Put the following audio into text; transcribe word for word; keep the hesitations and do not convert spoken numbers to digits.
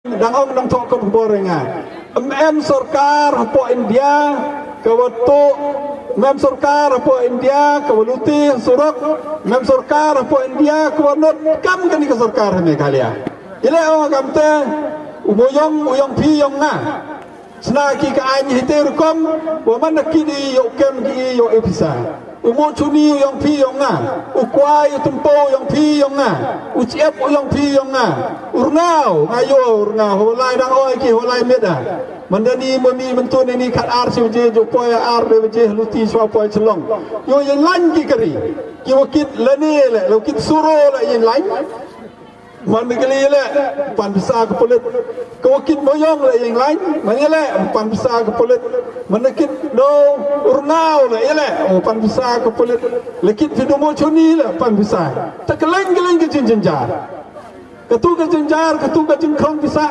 Dang ong dang thoh khubor ïa nga. Em em sorkar hapoh India ka wa tuh, em em sorkar hapoh India ka wa luti surok, em em sorkar hapoh India ka wa nud kam kani ka sorkar ha Meghalaya. Ïaleh ong kamte, u mo ïong, u ïong phi ïong nga. Sna ki ka aiñ hi te rukom, wa man da ki di ïoh kem ki ïoh e pisa. U mo chuni u ïong phi ïong nga. U kwai u tempo u ïong phi ïong nga. U chiep u ïong phi ïong nga. U rngaw, nga ïoh u rngaw, ho lai dang oi ki ho lai meda. Manda ni mo ni mentun ni khat ar shi baje, ju poi ar de baje, luti shwa poi chelong. Ïoh ïeng lain ki kari. Ki wa kit lane le, lo kit suro le ïeng lain. Man da kali le, pan pisa ka pulit. Ka wa kit mo ïong le ïeng lain, man ïaleh, pan pisa ka pulit. Man da kit no u rngaw le ïaleh, pan pisa ka pulit. Le kit phi du mo chuni le, pan pisa. Ta ka leng ka leng ka jingjynjar. Katu ka jingjynjar, katu ka jingkhong pisa,